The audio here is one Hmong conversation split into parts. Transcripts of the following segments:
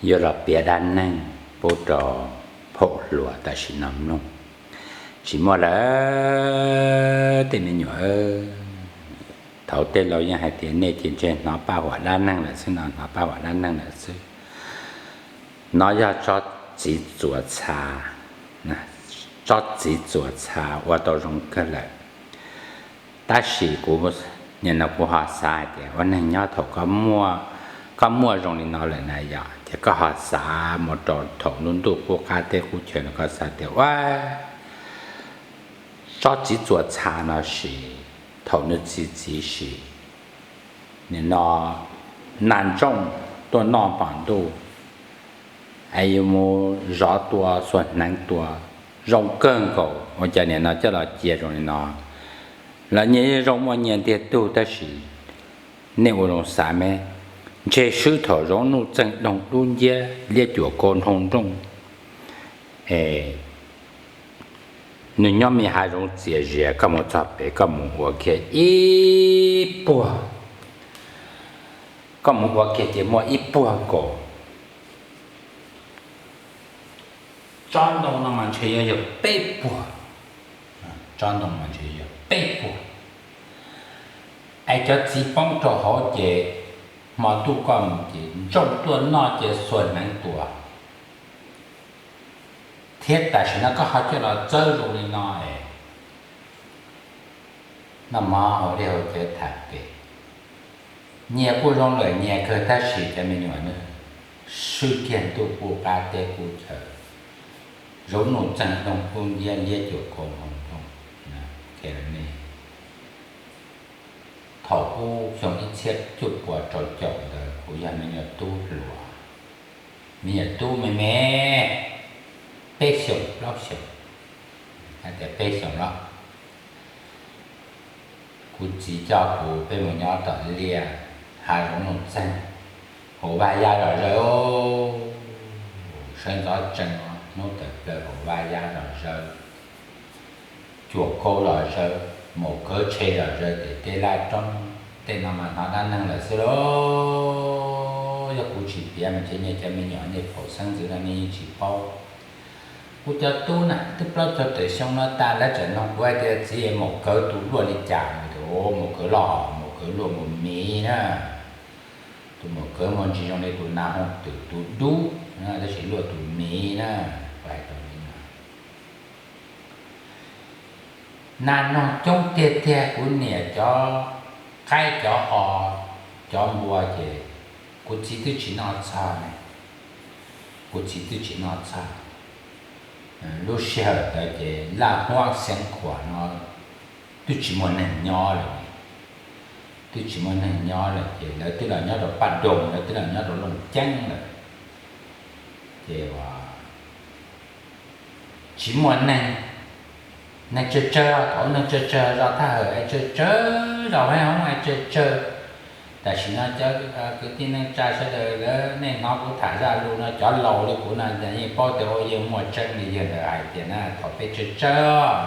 Yuav los piav dab neeg pub rau phauj hluas tam sim no mloog. Tsis muaj lawm tej me nyuam. Thaum tej laus yeej hais tias nej ces ntshe hnov paj huam dab neeg lawm xwb no, hnov paj huam dab neeg lawm xwb. No yog tsob txiv txuas txha, tsob txiv txuas txha ua tau zoo kawg lawm. Tab sis kuv, nim no kuv ho xav hais tias ua neeg nyob thaum koj muaj zoo li no lawm na yom, ces koj ho xav mus rau thaum lub ntuj qub qab teb qub chaw no koj xav tias ua tsob txiv txuas txha no sim, thaum nws txi txiv sim, nim no nas ntsooj tuaj noj pom ntuj, es yuav mus zov tua xuas hneev tua zoo kawg nkaus, ua cas nim no coj los cia zoo li no. Lawv nyias zoo muaj nyias ntiag tug tab sis nej ua zoo xav me, ntshe swb thaum zoov nuj txeeg doog dub nciab liab cuam kau nroo nrooj, es nws nyob me hav zoov txias zias, koj mus txog pem koj mus ua kiag ib puag, koj mus ua kiag ces muaj ib puag nkaus. Tsob ntoo no mas ntshe yuav yog peb puag, tsob ntoo mas ntshe yog peb puag. Es cov txiv poob rau hauv ces hmo ntuj koj mus ces ntsooj tuaj noj ces xuas hneev tua. Thiab tam sim no koj ho coj los txawb zoo li no es noj mov hauv dej hauv cawv tham pem. Nyias kuj zoo lawm nyias kawg tab sis cov me nyuam ne, swb kiag ntuj qub qab teb qub chaw, zoov nuj txeeg doog dub nciab liab cuam kau nroo nrooj. Thaum ub xyoo ib txhiab cuaj puas rau caum ntawd kuv yog me nyuam tub hluas, me nyuam tub me me, peb xyoos plaub xyoos, hais tias peb xyoos los, kuv txiv coj kuv peb mus nyob tom liaj, hav zoov nuj txeeg, hauv vaj yaj zom zaws, sawv ntxov tsees hnub tawm plaws hauv vaj yaj zom zaws, cuam kau zom zaws, maum kawv tshe zom zaws, tej laj roob, tej no mas hnov dab neeg lawm xwb lauj. Yog kuv tsis piav mas ntshe nej cov me nyuam nej phaum xeeb ntxwv no nej yeej tsis paub. Kuv cov tub na twb plaub caug tawm xyoo no tas lawv tseem nug kuv hais tias txiv, maum kawv tus luaj li cas? Maum kawv loj, maum kawv luaj mus miv na. Tus maum kawv muaj ntsis zoo li tus nas hooj twm tus dub, tab sis luaj tus miv na. Kuv hais rau nej no, nas noog coob tiag tiag, kuv niam cov qaib cov os, cov npua ces kuv txiv twb tsis noj txog ne, kuv txiv twb tsis noj txog. Lub sij hawm ntawd ces laj huab xeev khuam no twb tsis muaj neeg nyob lawm, twb tsis muaj neeg nyob lawm ces lawv twb los nyob rau Paj Doog, lawv twb los nyob rau Looj Ceeb lawm. Ces tsis muaj neeg, neeg tsawg tsawg, thaum neeg tsawg tsawg zos Thaj Hawm es tsawg tsawg, zos Hab Hoob es tsawg tsawg. Tam sim no cov kwv tij neej tsa sawv daws lawv nej hnov kuv tham zaj lus no, cov laus li kuv no yeej paub tias ua yeej muaj tseeb li yawg ntawd hais tias na, thaum peb tsawg tsawg,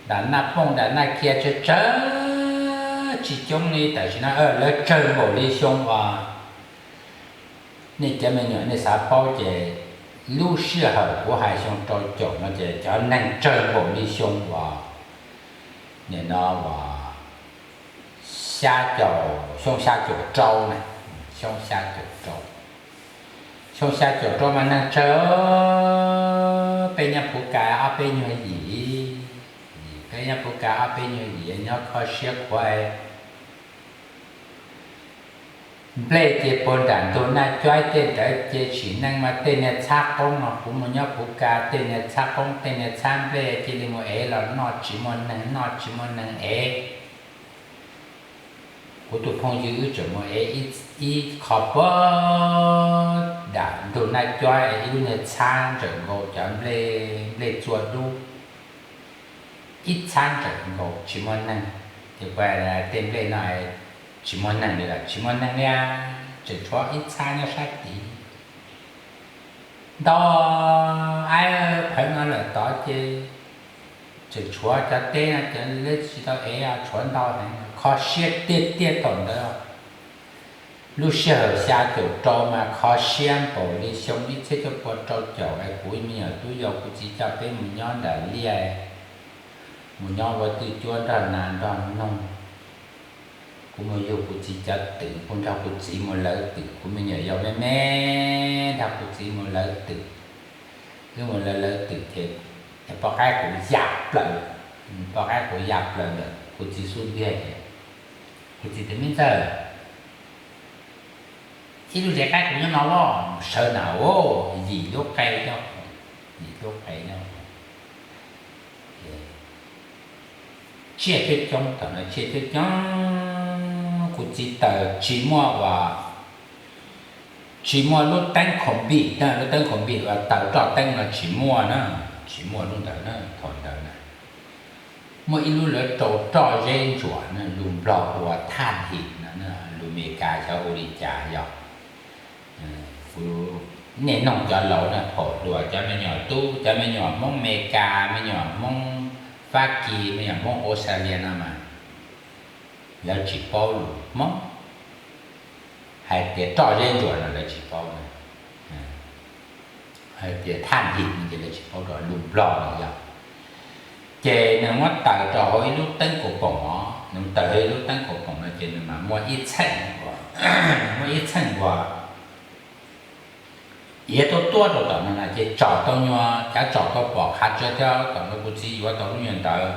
nram Naj Pooj nram Naj Kia tsawg tsawg, tsis coob li tam sim no lawv tsawg npaum li xyoo uas nej cov me nyuam nej xav paub ces lub sij hawm kuv hais xyoo rau caum no ces cov neeg tsawg npaum li xyoo uas, nim no uas xya caum, xyoo xya caum rau na, xyoo xya caum rau, xyoo xya caum rau mas neeg tsawg. Peb nyob Phuv Ka ob peb nyuag yim, peb nyob Phuv Ka ob peb nyuag yim nyob kho siab khuav. Nplej ces puag nram ntug Naj Cuab tej ntawd ces tsim neej mas tej niag txhab qoob no, kuv mus nyob Phuv Ka tej niag txhab qoob tej niag txhab nplej cia li mus ev los noj, tsis muaj neeg noj tsis muaj neeg ev. Kuv tus phooj ywg wb tseem mus ev ib qho puag nram ntug Naj Cuab ib lub niag txhab ntsawm nkaus cov nplej, nplej txua dub, ib txhab ntsawm nkaus tsis muaj neeg. Ces tej nplej no tsis muaj neeg li lawm, tsis muaj neeg li, tseem tshuav ib txhab nyob sab tid. Ntau, aib, phawv no lawm tod ces tseem tshuav cov teb no cov leb tsis tau ev, tshuav ntau heev, kho siab tiag tiag thaum ntawd. Lub sij hawm xya caum rau mas kho siab npaum li xyoo ib txhiab cuaj pua rau caum es kuv me nyuam tub yau kuv txiv coj peb mus nyob nram liaj, mus nyob ua twj cuab nrog nas nrog noog. Kuv mus yug kuv txiv cov twm, kuv nrog kuv txiv mus lawv twm, kuv me nyuam yau me me nrog kuv txiv mus lawv twm. Wb mus lawv lawv twm ces poj qaib kuv ya plaws, poj qaib kuv ya plaws ntawm kuv txiv xub ntiag ces kuv txiv tias, Me ntxawg, ib lub zes qaib kuv nyob no los? Sawv na, yim lub qe nyob, yim lub qe nyob. Tsiaj coob coob, thaum no tsiaj coob coob, kuv txiv taws tsis muaj ua, tsis muaj lub teeb khoom npij na, lub teeb khoom npij uas taws roj teeb no tsis muaj na, tsis muaj lub ntawd na, thaum ntawd na. Muaj ib lub lawv rau roj zeb ntsuam na, lus Nplog hu ua thaj him no, lus Mes Kas xyov hu li cas yog. Kuv niaj noog cov laus na, thaum hluas cov me nyuam tub, cov me nyuam Hmoob Mes Kas, me nyuam Hmoob Fab Kis, me nyuam Hmoob Australia no mas lawv tsis paub lus Hmoob. Hais tias roj zeb ntsuam no lawv tsis paub, hais tias thaj him no ces lawv tsis paub rau lus Nplog no yog. Ces nws muab taws rau hauv ib lub teeb kaus poom os, nws taws hauv ib lub teeb kaus poom no ces nws mas muaj ib txheej, muaj ib txheej uas iav tuab tuab rau tom no na, ces tsom tau nyuag, cav tsom tau pom qhav tsawv thiab. Thaum ntawd kuv txiv yuav tau lub nyuag ntawd,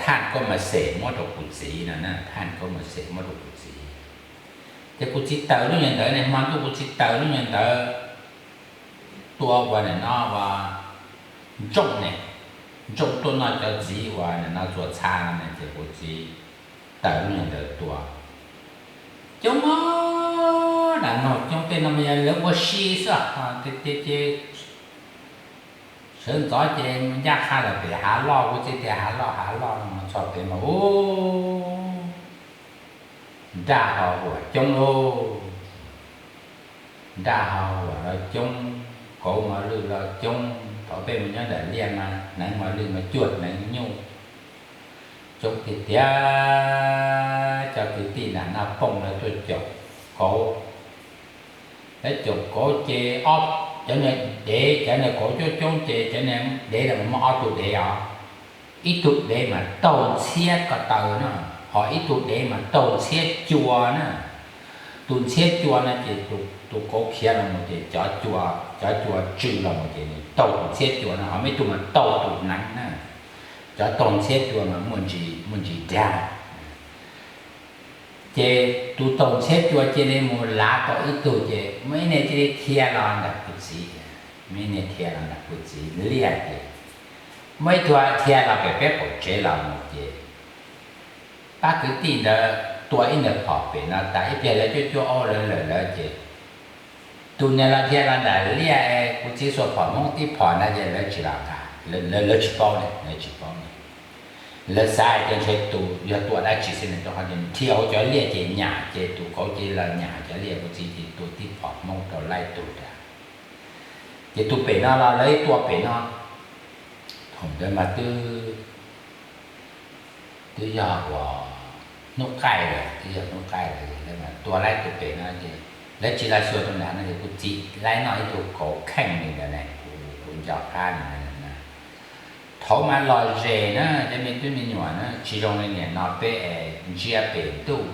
thaj koj mas xem muab rau kuv txiv no na, thaj koj mas xem muab rau kuv txiv. Ces kuv txiv taws lub nyuag ntawd ne, hmo ntuj kuv txiv taws lub nyuag ntawd tua ua nim no ua ntsooj ne, ntsooj tuaj noj cov txiv ua nim no txuas txha no ne, ces kuv txiv taws lub nyuag ntawd tua. Coob mog, nas noog coob, tej no mas yog lawv ua si xwb. Ces sawv ntxov ces ncaj qha lawm pem hav loj, kuv txiv tias hav loj hav loj no mus txog pem mas ub, nraj ho huam coob lauj. Nraj ho huam los coob, kauv mos lwj los coob. Thaum peb mus nyob nram liaj mas hneev mos lwj mas cuag hneev nyuj, coob tiag tiag. Cov kwv tij nram Naj Pooj lawv tuaj caum kauv. Lawv caum kauv ces ob, cov niag dev, cov niag kauv coob coob ces cov niag dev los muaj ob tug dev os. Ib tug dev mas taug ntxhiab ko taw na, ho ib tug dev mas taug ntxhiab cua na. Tus ntxhiab cua no ces tus kauv khiav los mus ces cov cua, cov cua tsw los mus ces nws taug tus ntxhiab cua no, ho muaj ib tug mas taug tus hneev na. Cov taug ntxhiab cua mas muaj ntsis, muaj ntsis dag. Ces tus taug ntxhiab cua cia li mus lav tau ib tug ces muaj ib niag cia li dhia los nram kuv txiv, muaj ib niag dhia los nram kuv txiv liaj ces muaj ib tug dhia los pem peb qaum tsev los mus ces pab kwv tij ntawd tua ib niag phom pem no tas ib pliag lawv cuab cuab aub lawv lawm lawm ces tus niag los dhia los nram liaj, kuv txiv xuas phom Hmoob tib phom ntag ces lawv tsis los nqa, lawv tsis paub ne, lawv tsis paub ne. Lawv xav hais tias ntshe tus yog tua dab tsi xwb no rau qhov tias dhia hauv cov liaj ces nyam ces tus kauv cia li los nyam cov liaj, kuv txiv cia li tua tib phom Hmoob rau laib tug nrad. Ces tus pem no los lawv tua pem no, thaum ntawd mas twb, twb yog uas hnub qaij lawm, twb yog hnub qaij lawm, lawv mas tua laib tus pem no ces lawv tsis los xyuas tus nrad no ces kuv txiv laib noj ib tug kauv kheej li ntawd ne, kuv nco qab li ntawd na. Thaum mas lom zem na cov me tub me nyuam na, tsis zoo li nim no peb es ntsia pem ntuj,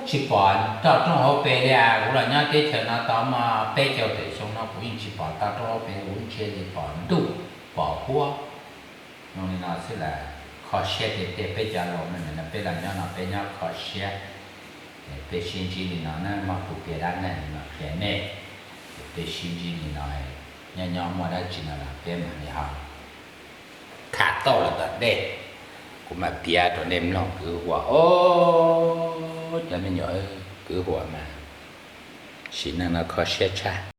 tsis pom toj roob hauv pes li. Kuv los nyob teb chaws no tau muaj peb caug tawm xyoo no kuv yeej tsis pom toj roob hauv pes, kuv ntsia tsis pom ntuj pom huab. Zoo li no xwb las, kho siab tiag tiag peb cov laus no, peb los nyob no peb nyob kho siab. Peb sib ntsib li no na, muab kuv piav dab neeg li no qhia nej, peb sib ntsib li no, nyob nyob muaj dab tsi no los peb mam li ho tham tau los tom ntej, kuv mam piav rau nej mloog kwv huam os. Cov me nyuam kwv huam mas sim neej no kho siab tshaj.